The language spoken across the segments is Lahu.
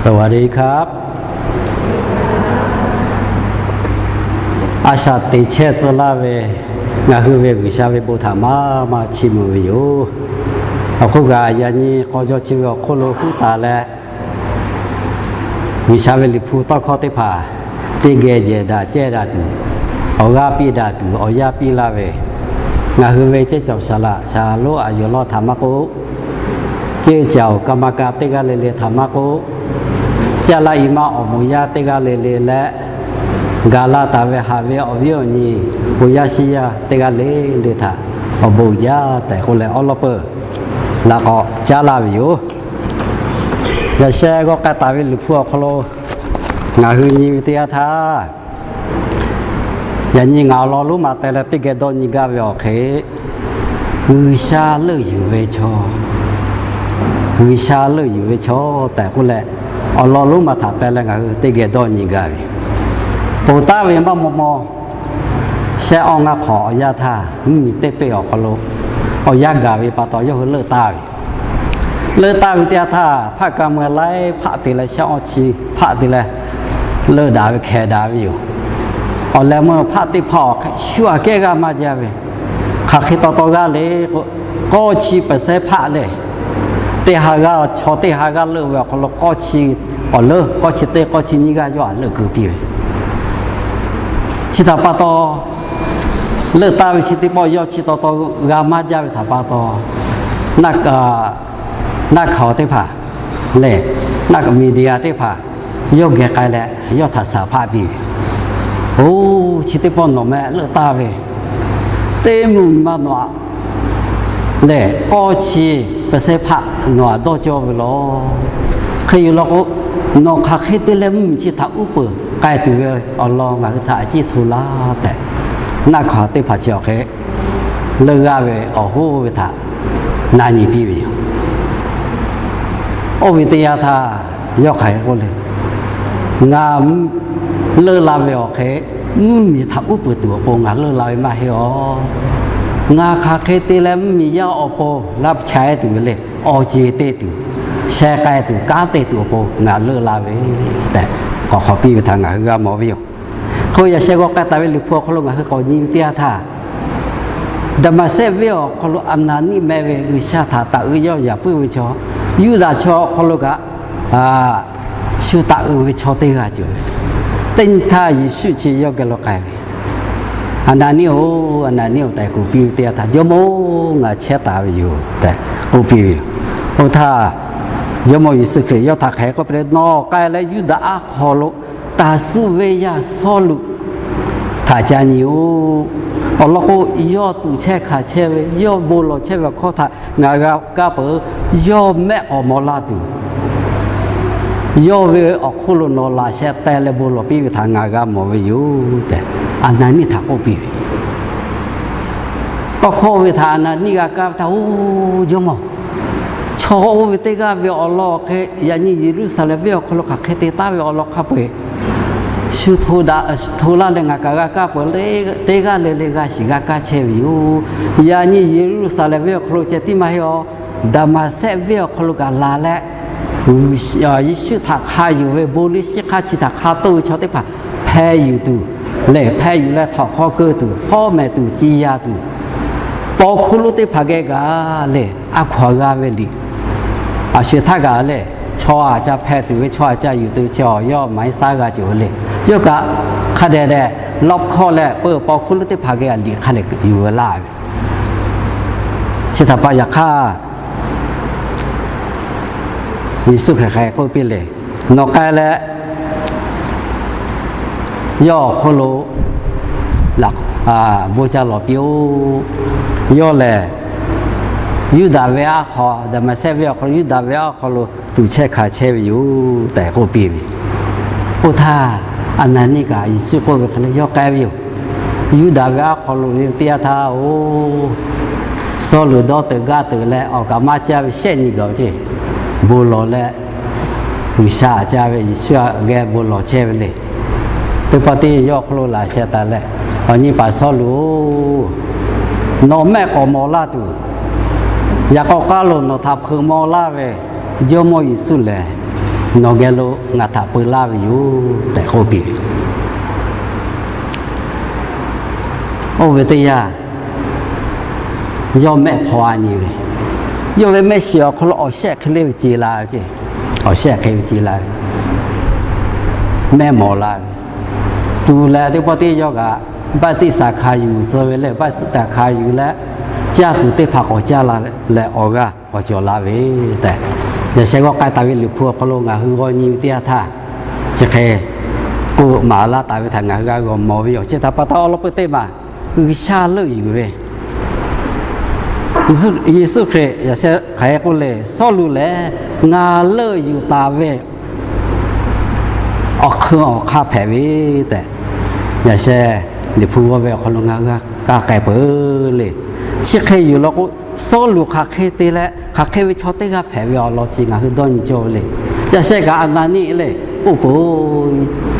สวัสดีครับ A shaꞈ teꞈ chehˇ tcuh laˇ ve ngaˬ hui ve G'uiˬsha ve bon htaꞈ maˇ maˇ chiˇ mvuh ve yoˬ. Awˬ hk'oˆ kaꞈ, yaꞈ nyi k'aw jaw chi ve awˬ hk'oˆ lo huˉ taˍ leh, G'uiˬsha ve Liꞈ hpu tawˇ hkawˇ teˇ hpaˍ teˇ geh jehˬ daꞈ cehˇ daꞈ tuˬ, awˬ g'aˇ piˇ daꞈ tuˬ awˬ yanˇ piˇ laˇ ve, ngaˬ hui ve ceˇ cawˬ saˍ laꞈ shaˍ lonˉ a yuˬ lawˇ htaꞈ maˇ k'oˆ, ceˇ caoˬ กรรมการ teˇ g'aˇ le le htaꞈ maˇ k'oˆ, caˇ laˇ i maˇ awˬ moˍ yaˇ teˇ g'aˇ le le leh, gaˬ la taˍ ve haꞈ ve awˬ viˉ awˬ nyi, bon yaˇ shiˉ yaˇ teˇ g'aˇ le le htaꞈ awˬ bon uiˍ jaˇ tehꞈ k'oˆ leh, awˉ lawˉ peuˬ laꞈ k'awꞈ caˉ laˇ ve yoˬ. Yaꞈ sheh g'aw k'ai taˍ ve Liꞈ hpu awˬ hk'aw lo ngaˬ hui nyi ve teˇ yanˇ htaˇ, yaꞈ nyi ngaˬ awˬ lawn lonˉ ma teh leh teˇ geh dawˇ nyi gaˇ ve awˬ hk'e, G'uiˬsha leuˆ yuˬ ve chaw, G'uiˬsha leuˆ yuˬ ve chaw tehꞈ k'oˆ leh, awˬ lawn lonˉ ma htaꞈ teh leh ngaˬ hui teˇ geh dawˇ nyi gaˇ ve, ponˬ taˍ ve maˇ maw maw, shehˆ awˇ ngaˇ hk'awꞈ awˬ yanˇ htaˇ, mvuhˇmiˬ teˇ peˆ awˬ hk'aw lo awˬ yanˇ gaˬ ve pa taw yawˇ hui leuˆ taˍ ve, leuˆ taˍ ve teˇ yanˇ htaˇ, hpaˆ ka mui laiˉ hpaˆ te leh shehˆ awˇ chi hpaˆ te leh leuˆ daꞈ ve hkehˍ daꞈ ve yoˬ. Awˬ leh meuˇ hpaˆ teˇ hpaˍ awˬ hk'e shu aꞈ kehˉ g'aˇ maˇ jaˇ ve, hk'aˬ hk'e taw taw g'aˇ le k'o, k'awˇ chi เปอร์เซ็นต์ hpaˆ leh, teˇ ha g'aˇ chaw teˇ ha g'aˇ leuˆ ve awˬ hk'aw lo k'awˇ chi awˬ leuˉ k'awˇ chi teˇ k'awˇ chi nyiˇ g'aˇ yawˇ aꞈ leuˆ keu piˇ ve, chi htaꞈ pa taw, leuˆ taˍ ve chi teˇ pawˆ yawˇ chi taw taw g'a maˇ jaˇ ve htaꞈ pa taw, naˆ hkaoˍ teˇ hpaˍ lehˬ, naˆ hkaoˍ media teˇ hpaˍ yawˇ geh k'ai leh yawˇ htaꞈ shaˍ hpaˆ piˇ ve, Oˇ, chi teˇ pawˆ nawˬ meh leuˆ taˍ ve, teˇ mvuhˇmiˬ ma nawˬ aꞈ lehˬ k'awˇ chi เปอร์เซ็นต์ hpaˆ nawˬ aꞈ dawˇ cawˇ ve law. Hk'e yoˬ law k'o, nawˬ hk'aˬ hk'e te leh mvuhˇmiˬ chi htaꞈ uˉ peunˍ k'ai tuˬ ve awˬ lawn ngaˬ hui htaꞈ aꞈ ciˉ hto laˇ tehꞈ, naˆ hkaoˍ teˇ hpaˍ chi awˬ hk'e leuˆ g'aˇ ve awˬ hoˉ ve htaꞈ na nyi piˇ ve yoˬ. Oˇ ve teˇ yanˇ htaˇ yawˇ hk'aˬ hk'e k'oˆ le, Ngaˬ leuˆ la ve awˬ hk'e mvuhˇmiˬ htaꞈ uˉ peunˍ tuˬ awˬ pon ngaˬ leuˆ la ve maˇ heˆ aˬ. Ngaˬ hk'aˬ hk'e te leh mvuhˇmiˬ yaˇ awˬ pon laˇ chaiˉ tuˬ ve le, awˬ ceˬ te tuˬ, sheh k'ai tuˬ, kanˉ te tuˬ awˬ pon ngaˬ leuˆ la ve tehꞈ, k'awꞈ hk'awꞈ piˇ ve htaꞈ ngaˬ hui g'a mawˬ ve yoˬ. Hk'e yaꞈ sheh g'aw k'ai taˍ ve Liꞈ hpu awˬ hk'aw lo ngaˬ hui k'awꞈ nyi ve teˇ yanˇ htaˇ, Daˍmaˍsehˆ venˇ awˬ hk'aw lo Aˍnaˍniˆ meh ve G'uiˬsha htaꞈ taˍ uiˍ yawˇ yaꞈ puiˉ ve chaw, Yuˇdaꞈ chaw awˬ hk'aw lo kaꞈ shu taˍ uiˍ ve chaw teˇ g'aˇ cawˬ ve. Teˇ nyi htaˇ Yeˍsuˆ chi yawˇ geh lo k'ai ve, Aˍnaˍniˆ-oˬ, Aˍnaˍniˆ-oˬ tehꞈ k'oˆ piˇ ve teˇ yanˇ htaˇ, Jawˇmawˇ-oˬ, ngaˬ chehˇ taˍ ve yoˬ tehꞈ k'oˆ piˇ ve yoˬ. Oˇ htaˇ Jawˇmawˇ Yeˍsuˆ Hkriꞈ yawˇ htaꞈ hk'aˬ hk'e k'oˆ piˇ le, Nawˬ k'ai leh Yuˇdaꞈ aˉ hk'aw lo Taˍsuˆ venˇ yaˇ Sawˉluꞈ htaꞈ ca nyi-oˬ. Awˬ lawn k'o, yawˇ tuꞈ chehˇ hkanˍ chehˇ ve, yawˇ bon lawˬ chehˇ ve awˬ hkawˇ htaꞈ ngaˬ g'a kaˇ peuˬ. Yawˇ mehˆ k'awꞈ maw laˇ tuˬ, yawˇ ve awˬ hk'oˆ lo nawˬ laꞈ sheh teh leh bon lawˬ piˇ ve htaꞈ ngaˬ g'a mawˬ ve yoˬ tehꞈ, Aˍnaˍniˆ htaꞈ k'oˆ piˇ ve. Tawˇ hkawˇ ve htaꞈ Aˍnaˍniˆ g'a kaˇ ve htaꞈ, Oˇ, Jawˇmawˇ, chaw oˇ ve teˇ g'aˇ ve awˬ lawn awˬ hk'e yaꞈ nyi Yeˍruˆsaˍlehnˍ venˇ awˬ hk'aw lo hk'aˬ hk'e te taˉ ve awˬ lawn hk'a peu-eˬ shu hto daꞈ, hto laˇ leh ngaˬ kaꞈ g'a kaˇ peuˬ le. Teˇ g'aˇ le le g'a shiˍ g'a kaˇ chehˇ ve yoˬ. Yaꞈ nyi Yeˍruˆsaˍlehnˍ venˇ awˬ hk'aw lo ceh tiˉ maˇ heˆ aˬ. Daˍmaˍsehˆ venˇ awˬ hk'aw lo kaꞈ laˬ leh, Yeˍsuˆ htaꞈ hk'a yonˍ ve bon liˇ shiˉ hk'aˇ chi htaꞈ hk'a toˆ ve chaw teˇ hpaˍ hpeh yuˬ tuˬ lehˬ, hpeh yuˬ leh htawnˍ hk'aw keu tuˬ, fawˉ mehˍ tuˬ, ci ya tuˬ, paw hkuˇ lonˉ teˇ hpaˍ geh kaꞈ lehˬ, a hkaw-anˬ g'a ve liꞈ, a sho htaˇ kaꞈ lehˬ, chaw aꞈ ca hpeh tuˬ ve, chaw aꞈ ca yuˬ tuˬ ve chi awˬ yawˇ maˍ iˉ saˉ g'a cawˬ ve le. Yawˇ kaꞈ hk'a dehꞈ dehꞈ lawˇ hkawˇ leh peuˬ, paw hkuˇ lonˉ teˇ hpaˍ geh liꞈ hk'a dehꞈ yuˬ ve laˇ ve. Chi htaꞈ pa yaꞈ hk'aˇ, Yeˍsuˆ Hkriꞈ hk'aˬ hk'e k'oˆ piˇ le, Nawˬ k'ai leh yawˇ awˬ hk'oˆ lo bon ca lawˬ piˇ-oˆ. Yawˇ lehˬ, Yuˇdaꞈ ve aˉ hk'aw, Daˍmaˍsehˆ venˇ awˬ hk'aw lo, Yuˇdaꞈ ve aˉ hk'aw lo tuꞈ chehˇ hkanˍ chehˇ ve yoˬ tehꞈ k'oˆ piˇ ve. Oˇ htaˇ, Aˍnaˍniˆ kaꞈ Yeˍsuˆ k'oˆ ve hk'e le yawˇ k'ai ve yoˬ. Yuˇdaꞈ ve aˉ hk'aw lo ve teˇ yanˇ htaˇ-oˬ, Sawˉluꞈ dawˇ teuꞈ gaˇ teuꞈ leh awˬ kaꞈ maˇ caˇ ve shehˆ nyi gaˬ-oˬ ceˇ, bon lawˬ leh G'uiˬsha aꞈ ca ve Yeˍsuˆ aꞈ geh bon lawˬ chehˇ ve le. Teˇ pawˆ teˇ yawˇ awˬ hk'aw lo laꞈ sheh taˍ leh, Awˬ nyi paˍ Sawˉluꞈ-oˬ, nawˬ mehˆ k'awꞈ maw laˇ tuˬ, yaꞈ k'aw k'aˉ lo nawˬ htaꞈ hpeuꞈ maw laˇ ve Jawˇmawˇ Yeˍsuˆ lehˬ, nawˬ geh lo ngaˬ htaꞈ peu laˇ ve yoˬ tehꞈ k'oˆ piˇ ve. Oˇ ve teˇ yanˇ, yawˇ mehˆ hpaw a nyi ve, yawˇ ve mehˆ shiˍ awˬ hk'aw lo awˬ shehˆ hk'e le ve ce la ve ce, awˬ shehˆ hk'e ve ce la ve, mehˆ mawˬ la ve, tuˬ leh teˇ pawˆ teˇ yawˇ kaꞈ baˆtiˆsaˬ hkanˍ yuˬ tcuh ve leh, baˆtiˆsaˬ hkanˍ yuˬ leh, caˇ tuˬ teˇ hpaˍ k'awꞈ caˇ la leh awˬ g'aˇ k'awꞈ cawˬ la ve tehꞈ, yaꞈ sheh g'awˇ k'ai taˍ ve Liꞈ hpu awˬ hk'aw lo ngaˬ hui g'aw nyi ve teˇ yanˇ htaˇ, chi hk'e k'oˆ maˍ laˇ taˍ ve htaꞈ ngaˬ hui g'a g'awˬ mawˬ ve yoˬ. Chi htaꞈ pa taw awˬ lawn peuˬ teˇ maˬ G'uiˬsha leuˆ yuˬ ve, Yeˍsuˆ Hkriꞈ yaꞈ sheh hk'aˬ hk'e k'oˆ le, Sawˉluꞈ lehˬ ngaˬ leuˆ yuˬ taˍ ve awˬ hk'eun awˬ hk'aˇ hpehꞈ ve tehꞈ, yaꞈ sheh Liꞈ hpu g'awˇ ve awˬ hk'aw lo ngaˬ hui g'a kaˇ k'ai peuˬ le. Chi hk'e yuˬ law k'o, Sawˉluꞈ hk'aˬ hk'e te leh hk'aˬ hk'e ve chaw teˇ g'aˇ hpehꞈ ve awˬ lawn chi ngaˬ hui dawˇ nyi cawˇ ve le. Yaꞈ sheh kaꞈ Aˍnaˍniˆ le, oˇ po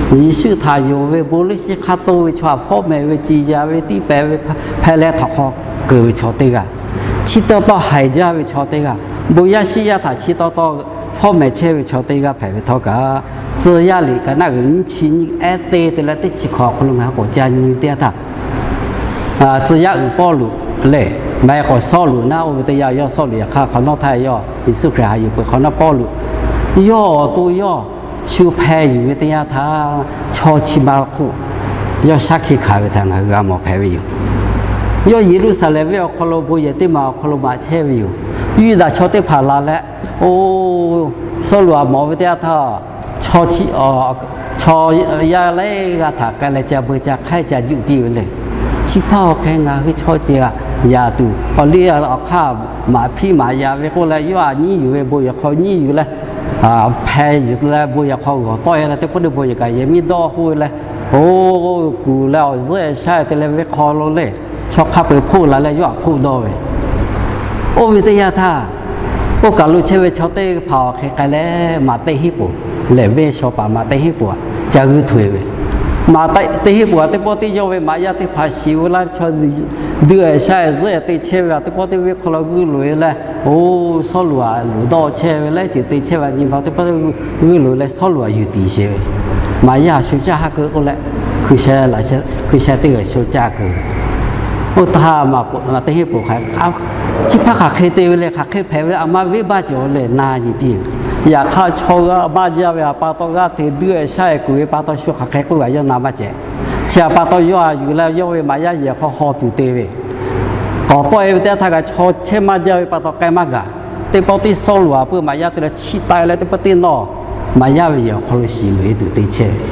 Yeˍsuˆ htaꞈ yonˍ ve bon liˇ shiˉ hk'aˇ toˇ ve chaw, htaꞈ fawˉ mehˍ ve, ciˍ yanˍ ve, tiˇ pehˍ ve, hpehꞈ leh htawnˍ hk'aw keu ve chaw teˇ g'aˇ, chi taw taw haiˬ jaˇ ve chaw teˇ g'aˇ, bon yaˇ shiˉ yaˇ htaꞈ chi taw taw fawˉ mehˍ chehˇ ve chaw teˇ g'aˇ hpehꞈ ve htawˇ kaꞈ, Tcuh yaˇ liꞈ ka naˆ g'uiˬ nyiˇ chi nyiˇ ehˉ teˇ te leh teˇ chi hkawꞈ awˬ hk'aw lo ngaˬ hui k'awꞈ ca nyi ve teˇ yanˇ htaˇ, tcuh yaˇ uiˍ Pawˇluꞈ lehˬ, maˇ heˆ k'o Sawˉluꞈ naˉ, oˇ ve teˇ yanˇ yawˇ Sawˉluꞈ yaꞈ hk'aˇ hk'awꞈ nawˉ htaˇ yawˇ Yeˍsuˆ Hkriꞈ haꞈ yuˬ peuˬ hk'awꞈ nawˉ Pawˇluꞈ, yawˇ awˬ to yawˇ shu hpeh yuˬ ve teˇ yanˇ htaˇ, chaw chi ma hk'oˆ yawˇ shaˉ hkiˆ hkanˍ ve htaꞈ ngaˬ hui g'a mawˬ hpehꞈ ve yoˬ. Yawˇ Yeˍruˆsaˍlehnˍ venˇ awˬ hk'aw lo bon yehˬ teˇ maˬ awˬ hk'aw lo maꞈ chehˇ ve yoˬ. Yuˇdaꞈ chaw teˇ hpaˍ la leh, oˇ, Sawˉluꞈ aꞈ mawˬ ve teˇ yanˇ htaˇ, chaw yaˇ laiˉ g'aˇ htaꞈ k'ai leh ca beu ca hk'aiˉ ca juˆ piˇ ve le. Chi hpaˇ awˬ hk'e ngaˬ hui chaw ceuˬ aꞈ yaꞈ tuˬ awˬ liˇ awˬ hk'aˇ maꞈ hpiˇ maꞈ yaꞈ ve k'oˆ leh, yawˇ aꞈ nyiˉ yuˬ ve bon yehˬ hk'aw nyiˉ yuˬ leh, hpeh yuˬ leh bon yehˬ hk'aw g'awˬ tawˆ e leh teˇ pawˆ teˇ bon yehˬ kaꞈ yehˬ miˇ dawˇ hoˆ e leh, oˇ, kuˬ leh awˬ zuhˆ e shaˉ e te leh venˇ hk'aw lo le, chaw hk'a peu-eˬ hpoˆ la leh yawˇ aꞈ hpoˆ dawˇ ve. Oˇ ve teˇ yanˇ htaˇ, oˇ kaˬ lo chehˇ ve chaw teˇ hpaˍ awˬ hk'e k'ai leh maꞈ teˇ hinˉ poˍ lehˬ, venˇ shaw paˍ maꞈ teˇ hinˉ poˍ aꞈ ca g'uiˇ htoꞈ e ve. Maꞈ teˇ hinˉ poˍ aꞈ teˇ pawˆ teˇ yawˇ ve maꞈ yaˇ teˇ hpaˍ shiˍ ve laˇ chaw, duiˆ e shaˉ e zuhˆ e te chehˇ ve aꞈ teˇ pawˆ teˇ venˇ hk'aw lo g'uiˇ loꞈ e leh, oˇ, Sawˉluꞈ aꞈ luˬ dawˇ chehˇ ve leh ceuˬ te chehˇ ve nyi ma teˇ pawˆ g'uiˇ loꞈ e leh Sawˉluꞈ aꞈ yuˬ tiˍ sheˍ ve. Maꞈ yaˇ shu caˇ haˉ keu k'oˆ leh, hkui sheh teˇ g'aˇ shu caˇ keu. Oˇ htaˇ maꞈ teˇ hinˉ poˍ hk'a, chi hpaˇ hk'aˬ hk'e te ve le, hk'aˬ hk'e hpehꞈ ve a ma venˇbaˆ cawˬ leh na nyi piˇ. Yaꞈ hk'aˇ chaw g'a maˇ jaˇ ve aꞈ pa taw g'aˇ hteꞈ duiˆ e shaˉ e kuˬ ve pa taw shu hk'aˬ hk'e k'oˆ ve aꞈ yawˇ na maˇ cehˬ. Chi aꞈ pa taw yawˇ aꞈ yuˬ leh yawˇ ve maꞈ yaˇ yehˬ hk'aw haw tuˬ te ve. K'awꞈ tawˆ e ve teˇ htaˇ kaꞈ chaw chehˇ maˇ jaˇ ve pa taw k'ai maˇ gaˬ. Teˇ pawˆ teˇ Sawˉluꞈ aꞈ peuˬ maꞈ yaˇ te leh chiˇ taiˍ leh teˇ pawˆ teˇ nawˇ maꞈ yaˇ ve yehˬ awˬ hk'aw lo shiˍ loꞈ e tuˬ te chehˇ ve.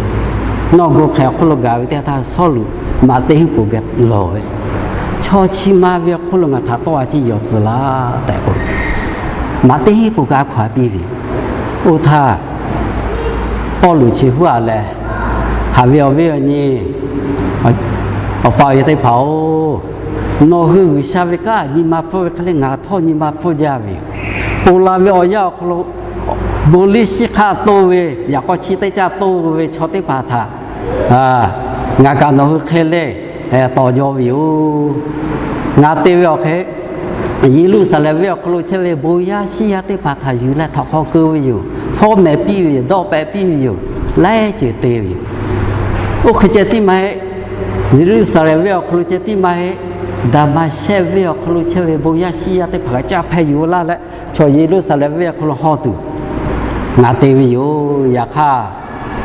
Nawˬ gu hk'ehꞈ awˬ hk'oˆ lo gaˬ ve teˇ htaˇ Sawˉluꞈ maꞈ teˇ hinˉ poˍ geh lawˬ ve, Chaw chi ma ve awˬ hk'oˆ lo ngaˬ htaꞈ tawˇ a ciˉ yaw tcuh laˇ tehꞈ k'o, maꞈ teˇ hinˉ poˍ kaꞈ a hkaw a piˇ ve. Oˇ htaˇ Pawˇluꞈ chi huˉ aꞈ lehˬ, haꞈ ve awˬ viˉ awˬ nyi, awˬ pa awˬ e teˇ hpaˍ-oˬ, nawˬ hui G'uiˬsha ve kanˉ nyi ma pfuhˇ ve hk'e le ngaˬ htawˇ nyi ma pfuhˇ jaˇ ve yoˬ. Ponˬ la ve awˬ yanˇ awˬ hk'aw lo bon liˇ shiˉ hk'aˇ toˇ ve, yaꞈ k'aw chi teˇ caˇ toˇ ve chaw teˇ hpaˍ htaꞈ ngaˬ kaꞈ nawˬ hui hk'e le tawˍ jaw ve yoˬ. Ngaˬ te ve awˬ hk'e Yeˍruˆsaˍlehnˍ venˇ awˬ hk'aw lo chehˇ ve bon yaˇ shiˉ yaˇ teˇ hpaˍ htaꞈ yuˬ leh htawnˍ hk'aw keu ve yoˬ. Fawˉ mehˍ piˇ ve yoˬ. Dawˆ pehꞈ piˇ ve yoˬ. Laiˉ ceuˬ te ve yoˬ. Oˇ hk'e ceh tiˉ maˇ heˆ. Yeˍruˆsaˍlehnˍ venˇ awˬ hk'aw lo ceh tiˉ maˇ heˆ. Daˍmaˍsehˆ venˇ awˬ hk'aw lo chehˇ ve bon yaˇ shiˉ yaˇ teˇ hpaˍ kaꞈ caˇ hpeh yuˬ laˇ leh, chaw Yeˍruˆsaˍlehnˍ venˇ awˬ hk'aw lo haw tuˬ ngaˬ te ve yoˬ. Yaꞈ hk'aˇ,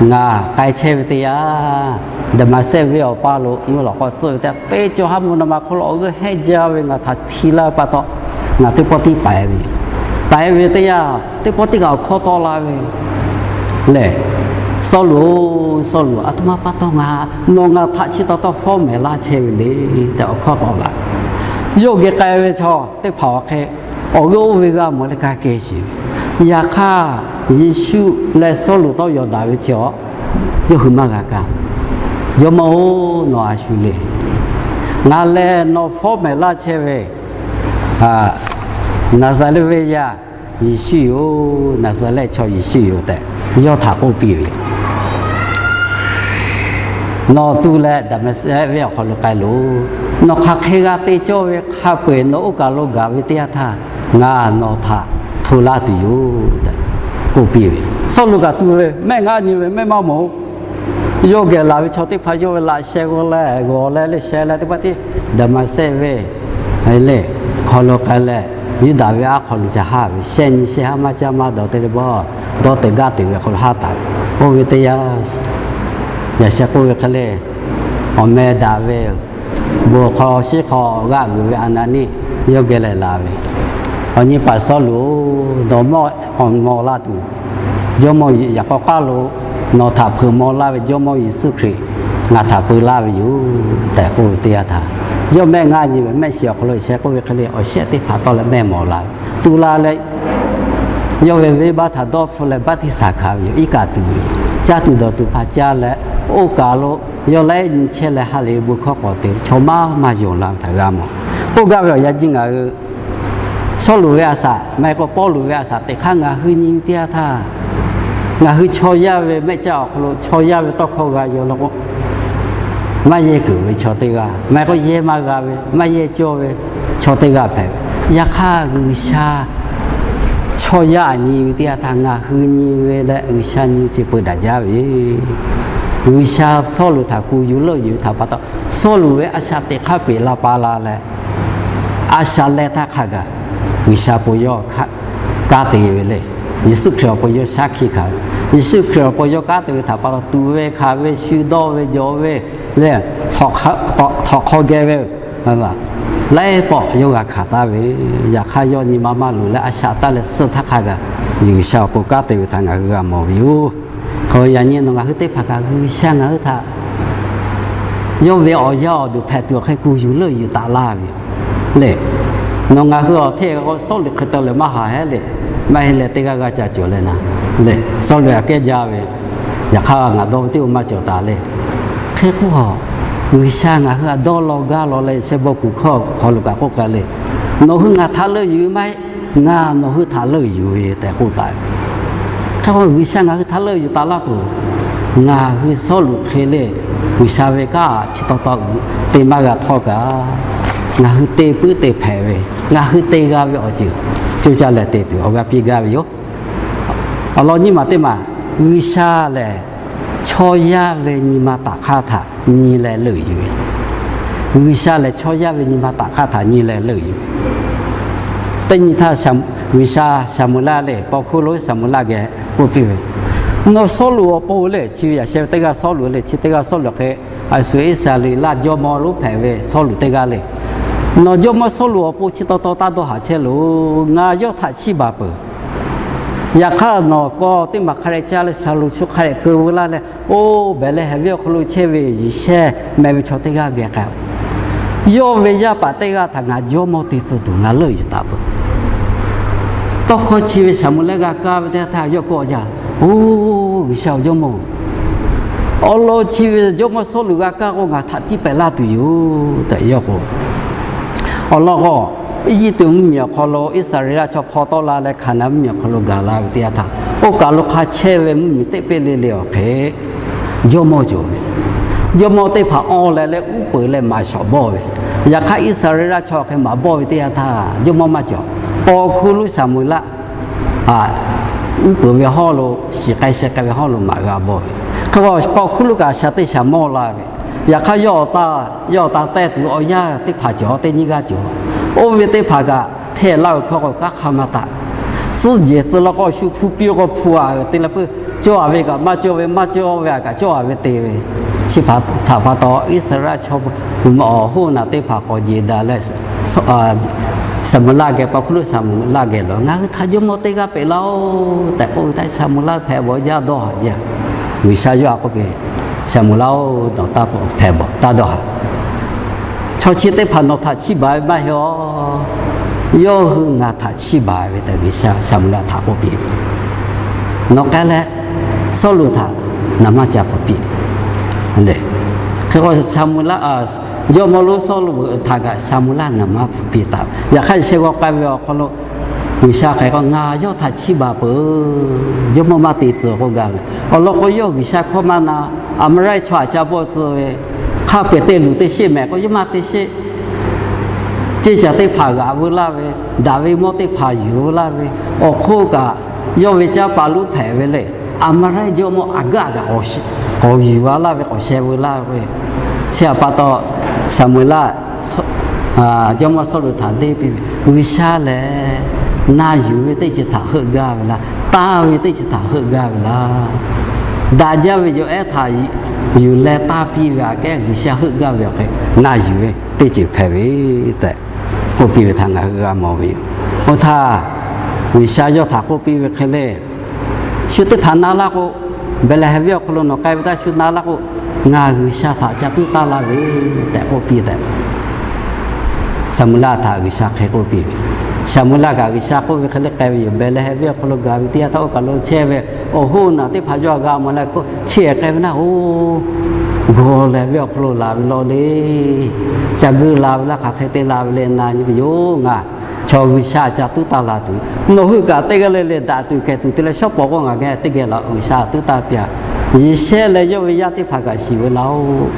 ngaˬ k'ai chehˇ ve teˇ yanˇ, Daˍmaˍsehˆ venˇ awˬ paˇ lo mvuhˇ lawꞈ k'aw tcuhˆ ve teˇ yanˇ, teˇ cawˬ haˉ mvuhˇ naw ma hk'oˆ lo awˬ g'euˆ heˆ jaˇ ve ngaˬ htaꞈ hti laˇ ve pa taw, ngaˬ teˇ pawˆ tiˉ paiˍ ve yoˬ. Paiˍ ve teˇ yanˇ, teˇ pawˆ tiˉ kaꞈ awˬ hkawˇ tawˆ la ve lehˬ, Sawˉluꞈ-oˬ, Sawˉluꞈ, aˬ htoꞈ ma pa taw ngaˬ, nawˬ ngaˬ htaꞈ chi taw taw fawˉ mehˍ laˇ chehˇ ve le tehꞈ awˬ hkawˇ tawˆ la. Yawˇ geh k'ai ve chaw teˇ hpaˍ awˬ hk'e awˬ g'euˆ oˇ ve g'a mawˬ leh ka kehˬ sheˍ ve. Yaꞈ hk'aˇ, Yeˍsuˆ leh Sawˉluꞈ tawˇ yawˬ daꞈ ve chi awˬ, yawˇ hui maˇ g'a kaˇ. Jawˇmawˇ-oˬ, nawˬ a shu le. Ngaˬ lehˬ nawˬ fawˉ mehˍ laˇ chehˇ ve Naˍzaˍrehˆ venˇ yaˇ Yeˍsuˆ yoˬ. Naˍzaˍrehˆ chaw Yeˍsuˆ yoˬ tehꞈ yawˇ htaꞈ k'oˆ piˇ ve. Nawˬ tu leh Daˍmaˍsehˆ venˇ awˬ hk'aw lo k'ai loˬ. Nawˬ hk'aˬ hk'e g'a te cawˇ ve hk'a peu-eˬ nawˬ oˇ kaˬ lo gaˬ ve teˇ yanˇ htaˇ, ngaˬ nawˬ htaꞈ hto laˇ tuˬ yoˬ tehꞈ, k'oˆ piˇ ve. Sawˉluꞈ kaꞈ tu ve, mehˆ ngaˇ nyi ve mehˆ maˇ mawˬ-oˬ. Yawˇ geh laˬ ve chaw teˇ hpaˍ yawˇ ve laꞈ sheh g'aw leh g'awˬ leh leh sheh leh teˇ pawˆ tiˉ Daˍmaˍsehˆ ve lehˬ hk'aw lo k'ai leh, Yuˇdaꞈ ve aˉ hk'aw lo ca haˉ ve, shehˆ nyi shehˆ haˉ maˇ caˇ maˇ dawˬ te leh bawˬ, dawˇ teꞈ gaˇ teꞈ ve hk'aw lo haˉ taˍ ve. Oˇ ve teˇ yanˇ, yaꞈ sheh k'oˆ ve hk'e le, awˬ meh daꞈ ve bon hk'aw shiˉ hk'aw g'aˆ g'uiˬ ve Aˍnaˍniˆ yawˇ geh leh laˬ ve, Awˬ nyi paˍ Sawˉluꞈ-oˬ, nawˬ mawˇ awˬ maw laˇ tuˬ, Jawˇmawˇ yaꞈ k'aw k'aˉ lo nawˬ htaꞈ hpeuꞈ maw laˇ ve Jawˇmawˇ Yeˍsuˆ Hkriꞈ ngaˬ htaꞈ peu laˇ ve yoˬ tehꞈ k'oˆ ve teˇ yanˇ htaˇ, yawˇ mehˆ ngaˇ nyi ve mehˆ shiˍ awˬ hk'aw lo yaꞈ sheh k'oˆ ve hk'e le, awˬ shehˆ teˇ hpaˍ tawˇ leh mehˆ mawˬ la ve, tu la leh, yawˇ ve venˇbaˆ htaꞈ dawˇ hpfuhˆ leh baˆtiˆsaˬ hkanˍ ve yoˬ. Iˉ kaˆ tuˬ ve, caˇ tuˬ dawˬ tuˬ hpaˍ caˇ leh, oˇ kaˬ lo yawˇ laiˉ nyi chehˇ leh ha lehˬ ve bon hkawˇ k'awꞈ te ve chaw maˇ maˇ yonˍ la ve htaꞈ g'a mawˬ. K'oˆ gaˇ ve awˬ yanˇ jiˇ ngaˬ hui Sawˉluꞈ ve a shaꞈ maˇ heˆ k'o Pawˇluꞈ ve a shaꞈ teꞈ hk'aˇ ngaˬ hui nyi ve teˇ yanˇ htaˇ, ngaˬ hui chaw yaˇ ve mehˆ caˇ awˬ hk'aw lo chaw yaˇ ve tawˇ hkawˇ g'a yaw la k'o, maˇ yehˇ keunˍ ve chaw teˇ g'aˇ, maˇ heˆ k'o yehˇ maˇ g'a ve, maˇ yehˇ cawˇ ve chaw teˇ g'aˇ hpehꞈ ve. Yaꞈ hk'aˇ G'uiˬsha chaw yaˇ aꞈ nyi ve teˇ yanˇ htaˇ ngaˬ hui nyi ve leh G'uiˬsha nyi ve chi peu daꞈ jaˇ ve. G'uiˬsha Sawˉluꞈ htaꞈ kuˬ yuˬ leuˆ yuˬ ve htaꞈ pa taw, Sawˉluꞈ ve a shaꞈ teꞈ hk'aˇ peꞈ la pa la leh, a shaꞈ leh htaˇ hk'a gaˬ G'uiˬsha pon yawˇ kanˉ te ve le. Yeˍsuˆ Hkriꞈ awˬ pon yawˇ shaˉ hkiˆ hkanˍ ve, Yeˍsuˆ Hkriꞈ awˬ pon yawˇ kanˉ te ve htaꞈ pa taw, tuꞈ ve hkanˍ ve, shu dawˇ ve jawˬ ve le, htawnˍ hk'aw geh ve laiˉ pawˆ yawˇ g'a hkanˍ taˍ ve. Yaꞈ hk'aˇ yawˇ nyi ma maˇ luˬ leh a shaꞈ taˇ leh suh htaˇ hk'a gaˬ G'uiˬsha awˬ pon kanˉ te ve htaꞈ ngaˬ hui g'a mawˬ ve yoˬ. Hk'e yaꞈ nyi nawˬ ngaˬ hui teˇ hpaˍ kaꞈ G'uiˬsha ngaˬ hui htaꞈ yawˇ ve awˬ yaˇ awˬ duˬ hpehꞈ tuˬ awˬ hk'e kuˬ yuˬ leuˆ yuˬ taˍ laˇ ve yoˬ le. Nawˬ ngaˬ hui awˬ hteˇ k'o Sawˉluꞈ hk'e te leh maˇ haꞈ heˉ le. Maˇ heˆ leh teˇ g'aˇ g'aˇ ca cawˬ leh na le. Sawˉluꞈ aꞈ kehˉ jaˇ ve, yaꞈ hk'aˇ ngaˬ dawˇ ve teˇ oˇ maˇ cawˬ taˍ le. Hk'e k'o, G'uiˬsha ngaˬ hui htaꞈ dawˇ law gaˇ law leh shehˇ bawˆ kuˬ hkawˇ hk'aw lo kaꞈ k'oˆ k'ai le, Nawˬ hui ngaˬ htaꞈ leuˆ yuˬ ve maˇ heˆ, ngaˬ nawˬ hui htaꞈ leuˆ yuˬ ve tehꞈ k'oˆ taˍ ve. Hk'e k'o G'uiˬsha ngaˬ hui htaꞈ leuˆ yuˬ taˍ laˇ peuˬ. Ngaˬ hui Sawˉluꞈ hk'e le, G'uiˬsha ve kanˉ chi taw taw te maˇ g'a htawˇ kaꞈ, ngaˬ hui te puiˉ te hpehꞈ ve, ngaˬ hui te g'a ve awˬ ceuˬ co caˇ leh te tuˬ awˬ g'aˇ piˇ gaˇ ve yoˬ. Awˬ lawn nyiˇ maˬ teˇ maˬ, G'uiˬsha lehˬ chaw yaˇ ve nyi ma taꞈ hk'aˇ htaꞈ nyi leh leuˆ yuˬ ve. G'uiˬsha lehˬ chaw yaˇ ve nyi ma taꞈ hk'aˇ htaꞈ nyi leh leuˆ yuˬ ve. Teˇ nyi htaˇ G'uiˬsha Saˍmoˍeˍlaˆ lehˬ paw hkuˇ lonˉ Saˍmoˍeˍlaˆ geh k'oˆ piˇ ve, Nawˬ Sawˉluꞈ awˬ pon lehˬ chi ve yaꞈ sheh ve teˇ g'aˇ Sawˉluꞈ lehˬ chi teˇ g'aˇ Sawˉluꞈ hk'e, a shu Iˉsaˍreˍlaˆ jawˇmawˇ lonˉ hpehꞈ ve Sawˉluꞈ teˇ g'aˇ le. Nawˬ jawˇmawˇ Sawˉluꞈ awˬ pon chi taw taw taˇ dawˇ haˍ chehˇ loˬ. Ngaˬ yawˇ htaꞈ chiˇ baˬ peuˬ. Yaꞈ hk'aˇ nawˬ kawˇ teˇ maˬ hk'a dehꞈ caˇ leh Saˍlonˍ shu hk'a dehꞈ keu veu laˇ leh, oˇ behˬ leh Heˍviˆ awˬ hk'aw lo chehˇ ve Yeˍsehˇ meh ve chaw teˇ g'aˇ geh k'ai-o. Yawˇ ve yaˇ paˍ teˇ g'aˇ htaꞈ ngaˬ jawˇmawˇ te tcuh tuˬ ngaˬ leuˆ yuˬ taˍ peuˬ. Tawˇ hkawˇ chi ve Saˍmoˍeˍlaˆ g'a kaˇ ve teˇ yanˇ htaˇ yawˇ kawˆ jaˇ, Oˬ, G'uiˬsha awˬ jawˇmawˇ, awˬ lawn chi ve jawˇmawˇ Sawˉluꞈ g'a kaˇ k'o ngaˬ htaꞈ tiˇ pehˍ laˇ tuˬ yoˬ tehꞈ yawˇ k'o. Awˬ lawn k'o, Eˇjiˇtuꞈ mvuhˇmiˬ awˬ hk'aw lo Iˉsaˍreˍlaˆ chaw hpaw tawˆ la leh Hkaˍnanˍ mvuhˇmiˬ awˬ hk'aw lo gaˬ la ve teˇ yanˇ htaˇ, oˇ kaˬ lo hk'a chehˇ ve mvuhˇmiˬ teˇ peˇ le le awˬ hk'e jawˇmawˇ cawˬ ve. Jawˇmawˇ teˇ hpaˍ awˇ leh leh uˉ peunˍ leh maˍ shawˍ bawˇ ve. Yaꞈ hk'aˇ Iˉsaˍreˍlaˆ chaw awˬ hk'e maˍ bawˇ ve teˇ yanˇ htaˇ jawˇmawˇ maˇ cawˬ. Paw hkuˇ lonˉ Saˍmoˍeˍlaˆ uˉ peunˍ ve hawˉ lo, shiˍ k'ai sheh k'ai ve hawˉ lo maˍ g'a bawˇ ve. Hk'e k'o paw hkuˇ lonˉ kaꞈ shaˍ teˇ shaˍ mawˇ la ve. Yaꞈ hk'aˇ yawˇ awˬ ta, yawˇ awˬ ta tehˇ tuˬ awˬ yanˇ teˇ hpaˍ cawˬ, teˇ nyiˇ g'aˇ cawˬ. Oˇ ve teˇ hpaˍ kaꞈ hteˇ laˇ ve hkawˇ k'o kanˉ hk'aˇ maˇ taˆ. Suhˉ jehˬ tcuh law k'o shu hpu piˇ k'o hpu a te leh puiˉ, cawˇ a ve kaꞈ maˇ cawˇ ve, maˇ cawˇ ve a kaꞈ cawˇ a ve te ve. Chi htaꞈ pa taw Iˉsaˍreˍlaˆ chaw awˬ hoˉ naˬ teˇ hpaˍ k'awꞈ jeˬ daꞈ leh, Saˍmoˍeˍlaˆ geh, paw hkuˇ lonˉ Saˍmoˍeˍlaˆ geh lo, Ngaˬ hui htaꞈ jawˇmawˇ teˇ g'aˇ peꞈ laˇ-oˆ tehꞈ k'oˆ ve htaˇ, Saˍmoˍeˍlaˆ hpehꞈ bawˬ jaˇ dawˇ haˍ jaˇ. G'uiˬsha yawˇ htaꞈ k'oˆ piˇ, Saˍmoˍeˍlaˆ-oˬ, nawˬ taˇ hpehꞈ bawˬ, taˇ dawˇ haˍ. Chaw chi teˇ hpaˍ nawˬ htaꞈ chiˇ baˬ ve maˇ heˆ-oˬ. Yawˇ hui ngaˬ htaꞈ chiˇ baˬ ve tehꞈ G'uiˬsha Saˍmoˍeˍlaˆ htaꞈ k'oˆ piˇ ve, Nawˬ k'ai leh Sawˉluꞈ htaꞈ naˍ manˇ ca hpfuhˍ piˇ le. Hk'e k'o Saˍmoˍeˍlaˆ, jawˇmawˇ lonˉ Sawˉluꞈ htaꞈ kaꞈ Saˍmoˍeˍlaˆ naˍ manˇ hpfuhˍ piˇ taˍ. Yaꞈ hk'aˇ sheh g'aw k'ai ve awˬ hk'aw lo G'uiˬsha hk'e k'o, Ngaˬ yawˇ htaꞈ chiˇ baˬ peuˬ. Jawˇmawˇ maˇ te tcuh k'oˆ gaˇ ve. Awˬ lawn k'o, yawˇ G'uiˬsha hkawˇ maˇ na, Aˍmaˍraˆ chaw htaꞈ ca bawˆ tcuh ve, hk'a peu-eˬ te luˬ te sheˆ mehˍ k'o, yawˇ maˇ te sheˆ. Ceˇ caˬ teˇ hpaˍ g'aꞈ veu laˇ ve, daꞈ ve mawˇ teˇ hpaˍ yuˬ veu laˇ ve, awˬ hk'oˆ kaꞈ Yawˇ ve caˇ paˍ lonˉ hpehꞈ ve le. Aˍmaˍrehˆ jawˇmawˇ Aˍgaˆ kaꞈ k'awꞈ yuˬ a laˇ ve, k'awꞈ sheh veu laˇ ve. Chi htaꞈ pa taw, Saˍmo-eˍlaˆ, jawˇmawˇ Sawˉluꞈ htaꞈ deˇ piˇ ve, G'uiˬsha lehˬ na yuˬ ve teˇ ceuˬ htaꞈ heuˆ gaˇ ve laˇ, tanˇ ve teˇ ceuˬ htaꞈ heuˆ gaˇ ve laˇ. Daꞈ jaˇ ve yawˬ ehˉ htaꞈ yuˬ leh tanˇ piˇ ve aꞈ kehˉ G'uiˬsha heuˆ gaˇ ve awˬ hk'e na yuˬ ve teˇ ceuˬ hpehꞈ ve tehꞈ k'oˆ piˇ ve htaꞈ ngaˬ hui g'a mawˬ ve yoˬ. Oˇ htaˇ, G'uiˬsha yawˇ htaꞈ k'oˆ piˇ ve hk'e le, shu teˇ hpaˍ na laˇ k'o, Behˍlehˍhehnˍ venˇ awˬ hk'aw lo nawˬ k'ai ve htaˇ shu na laˇ k'o, ngaˬ G'uiˬsha htaꞈ ca tuˉ taˇ laˇ ve tehꞈ k'oˆ piˇ tehꞈ, Saˍmo-eˍlaˆ htaꞈ G'uiˬsha hk'e k'oˆ piˇ ve. Saˍmo-eˍlaˆ kaꞈ G'uiˬsha k'oˆ ve hk'e le k'ai ve yoˬ. Behˍlehˍhehnˍ venˇ awˬ hk'aw lo gaˬ ve teˇ yanˇ htaˇ oˇ kaˬ lo chehˇ ve awˬ hoˉ naˬ teˇ hpaˍ yawˇ g'a mawˬ leh, chi hk'e k'ai ve naˇ oˬ, gawˬ lehˬ venˇ awˬ hk'aw lo laˬ ve law le. Ca geuˆ la ve laˇ, hk'aˬ hk'e te la ve le na nyi ve yoˬ. Ngaˬ chaw G'uiˬsha ca tuˉ taˇ la tuˬ, nawˬ hui kaꞈ teˇ g'aˇ le le daꞈ tuˬ kehˬ tuˬ te leh shawˉ pawˍ k'o ngaˬ geh teˇ geh la G'uiˬsha tuˉ taˇ piˇ-a. Yeˍsehˇ leh yawˇ ve yaˇ teˇ hpaˍ kaꞈ shiˍ ve laˇ oˬ.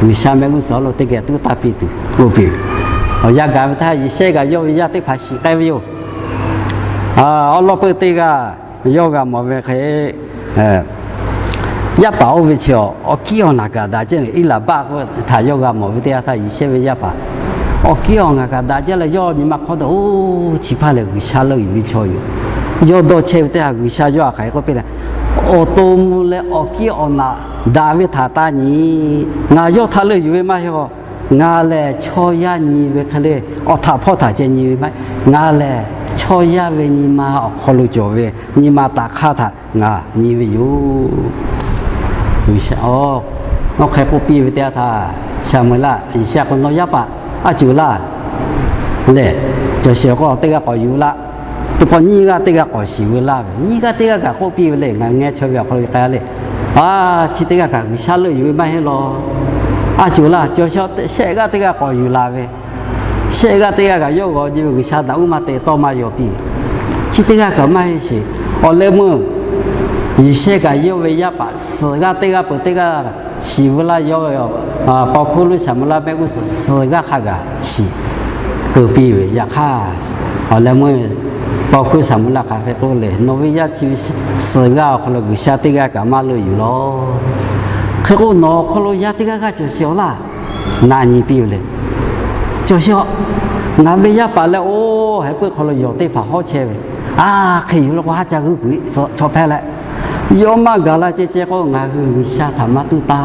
G'uiˬsha mehˆ g'uˇ suhˍ lo teˇ geh tuˉ taˇ piˇ tuˬ k'oˆ piˇ ve. Awˬ yanˇ gaˬ ve htaˇ Yeˍsehˇ kaꞈ yawˇ ve yaˇ teˇ hpaˍ shiˍ k'ai ve yoˬ. Awˉ lawˉ peuˇ teˇ g'aˇ yawˇ g'a mawˬ ve hk'e, yaˇ paˍ oˇ ve chi awˬ kiˉ awˬ naˬ kaꞈ daꞈ jaˇ leh, Eˇlaˍbaˆ htaꞈ yawˇ g'a mawˬ ve teˇ yanˇ htaˇ Yeˍsehˇ ve yaˇ paˍ awˬ kiˉ awˬ naˬ kaꞈ daꞈ jaˇ leh yawˇ nyi ma hk'awˇ dawˬ oˇ chi hpaˇ lehˬ G'uiˬsha leuˆ yuˬ ve chaw yoˬ. Yawˇ dawˇ chehˇ ve teˇ yanˇ G'uiˬsha yawˇ htaꞈ hk'aˬ hk'e k'oˆ piˇ leh, awˬ to mvuh leh awˬ kiˉ awˬ naˬ daꞈ ve htaꞈ taˇ nyi. Ngaˬ yawˇ htaꞈ leuˆ yuˬ ve maˇ heˆ. Ngaˬ lehˬ chaw yaˇ nyi ve hk'e le, awˬ htaꞈ hpawˇ htaꞈ ceh nyi ve maˇ heˆ. Ngaˬ lehˬ chaw yaˇ ve nyi ma awˬ hk'aw lo cawˬ ve nyi ma taꞈ hk'aˇ htaꞈ ngaˬ nyi ve yoˬ. Oˇ hk'e k'oˆ piˇ ve teˇ yanˇ htaˇ, Saˍmo-eˍlaˆ Yeˍsehˇ k'o, Nawˬ yaˇ paˍ aˉ cuˬ laˇ lehˬ, cawˬ shehˍ k'o teˇ g'aˇ k'awꞈ yuˬ laˇ. Teˇ pawˆ nyiˇ g'aˇ teˇ g'aˇ k'awꞈ shiˍ ve laˇ ve, nyiˇ g'aˇ teˇ g'aˇ kaꞈ k'oˆ piˇ ve le. Ngaˬ ngeh chaw ve awˬ hk'aw lo k'ai le, a, chi teˇ g'aˇ kaꞈ G'uiˬsha leuˆ yuˬ ve maˇ heˆ law. Aˉ cuˬ laˇ, cawˬ shehˍ g'aˇ teˇ g'aˇ k'awꞈ yuˬ laˇ ve, shehˍ g'aˇ teˇ g'aˇ kaꞈ yawˇ g'aw nyi ve G'uiˬsha naꞈ uˉ maˇ te tawˇ maˇ yaw piˇ. Chi teˇ g'aˇ kaꞈ maˇ heˆ sheˍ. Awˬ leh meuˇ Yeˍsehˇ kaꞈ yawˇ ve yaˇ paˍ suhˍ g'aˇ teˇ g'aˇ peuˬ teˇ g'aˇ shiˍ veu laˇ. Yawˇ ve paw hkuˇ lonˉ Saˍmo-eˍlaˆ mehˆ g'uˇ suhˍ suhˍ g'aˇ hk'a gaˬ shiˍ keu piˇ ve. Yaꞈ hk'aˇ, awˬ leh meuˇ paw hkuˇ Saˍmo-eˍlaˆ hk'aˬ hk'e k'oˆ le, Nawˬ ve yaˇ chi ve suhˍ g'aˇ awˬ hk'aw lo G'uiˬsha teˇ g'aˇ kaꞈ maˇ leuˆ yuˬ law. Hk'e k'o nawˬ awˬ hk'aw lo yaˇ teˇ g'aˇ g'aˇ cawˬ shehˍ awˬ laˇ. Na nyi piˇ ve le. Cawˬ shehˍ, ngaˬ ve yaˇ paˍ leh oˇ heh puiˉ hk'aw lo yawˬ teˇ hpaˍ hawˉ chehˇ ve, a, hk'e yuˬ la k'o haˉ ca g'uiˇ kuiˬ chaw hpehˇ leh, yawˇ maˇ gaˬ la ceh ceh k'o ngaˬ hui G'uiˬsha htaꞈ maˇ tuˉ taˇ.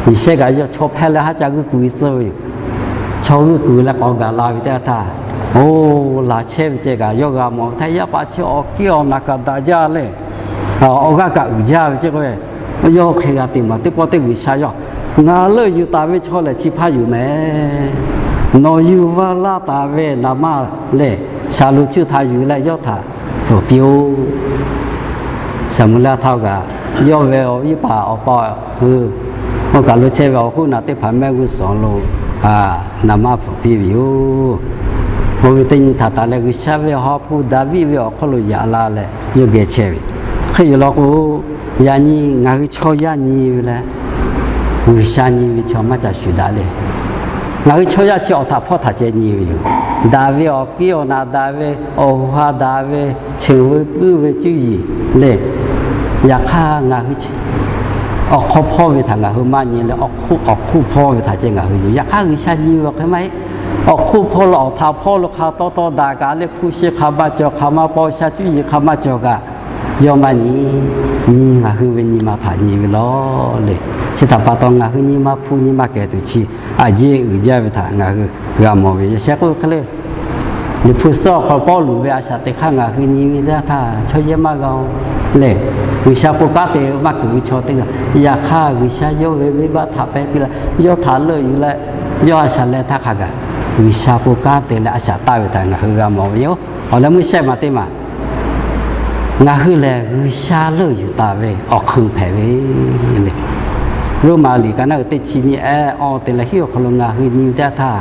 Yeˍsehˇ kaꞈ yawˇ chaw hpehˇ leh haˉ ca g'uiˇ kuiˬ tcuh ve yoˬ. Chaw g'uiˇ kuiˬ leh k'awꞈ gaˬ la ve teˇ yanˇ htaˇ, oˇ, laˬ chehˇ ve ceh kaꞈ yawˇ g'a mawˬ ve htaˇ, yaˇ paˍ chi awˬ kiˉ awˬ naˬ kaꞈ daꞈ jaˇ leh, awˬ g'aˇ kaꞈ uiˍ jaˇ ve ceh k'o, yawˇ hk'e g'a te maˬ teˇ pawˆ teˇ G'uiˬsha yawˇ ngaˬ leuˆ yuˬ taˍ ve chaw lehˬ chi hpaˇ yoˬ mehˍ. Nawˬ yuˬ vaˇ laˇ taˍ ve naˍ manˇ lehˬ, Saˍlonˍ chi htaꞈ yuˬ leh yawˇ htaꞈ pfuhˍ piˇ-oˆ. Saˍmo-eˍlaˆ htaˇ kaꞈ yawˇ ve awˬ viˉ paˍ awˬ pa hui, oˇ kaˬ lo chehˇ ve awˬ hoˉ naˬ teˇ hpaˍ mehˆ g'uˇ suhˍ lo naˍ manˇ pfuhˍ piˇ ve yoˬ. Oˇ ve teˇ nyi htaꞈ taˍ leh G'uiˬsha ve Awˬ ha hpu Daˍviˆ ve awˬ hk'oˆ lo yaꞈ la leh yawˇ geh chehˇ ve. Hk'e yoˬ law k'o, yaꞈ nyi ngaˬ hui chaw yaˇ nyi ve leh G'uiˬsha nyi ve chaw maˇ ca shuˍ daꞈ le. Ngaˬ hui chaw yaˇ chi awˬ htaꞈ hpawˇ htaꞈ ceh nyi ve yoˬ. Daꞈ ve awˬ kiˉ awˬ naꞈ daꞈ ve, awˬ ha daꞈ ve, cheˬ ve puiˉ ve cuˇ yiˍ le. Yaꞈ hk'aˇ ngaˬ hui awˬ hk'aw hpawˇ ve htaꞈ ngaˬ hui maˇ nyi leh, awˬ hk'oˆ hpawˇ ve htaꞈ ceh ngaˬ hui nyi. Yaꞈ hk'aˇ G'uiˬsha nyi ve awˬ hk'e maˇ heˆ. Awˬ hk'oˆ hpawˇ lo awˬ htaꞈ hpawˇ lo hk'a taw taw daꞈ kaꞈ leh hpu shi hk'a maˇ cawˬ, hk'a maˇ paw sha cuˇ yiˍ hk'a maˇ cawˬ kaꞈ, yawˇ maˇ nyi. Nyi ngaˬ hui ve nyi ma htaꞈ nyi ve law le. Chi htaꞈ pa taw ngaˬ hui nyi ma hpu nyi ma kehˬ tuˬ chi aˬ jeˇ uiˍ jaˇ ve htaꞈ ngaˬ hui g'a mawˬ ve. Yaꞈ sheh k'oˆ hk'e le, Liꞈ hpu suhˉ awˬ hk'aw lo Pawˇluꞈ ve a shaꞈ teꞈ hk'aˇ ngaˬ hui nyi ve teˇ htaˇ chaw yehˇ maˇ g'a-o lehˬ, G'uiˬsha bon kanˉ te maˇ kuˬ ve chaw teˇ g'aˇ. Yaꞈ hk'aˇ G'uiˬsha yawˇ ve venˇbaˆ htaꞈ pehˇ piˇ leh, yawˇ htaꞈ leuˆ yuˬ leh, yawˇ a shaꞈ leh htaˇ hk'a gaˬ G'uiˬsha bon kanˉ te leh a shaꞈ taˇ ve htaꞈ ngaˬ hui g'a mawˬ ve yoˬ. Awˬ leh meuˇ shehˆ maˬ teˇ maˬ ngaˬ hui lehˬ G'uiˬsha leuˆ yuˬ taˍ ve awˬ hk'eun hpehꞈ ve le. Roˉmaꞈ liꞈ ka naˉ uiˍ teˇ chi nyi ehˉ awˬ te leh hiˉ awˬ hk'aw lo ngaˬ hui nyi ve teˇ htaˇ,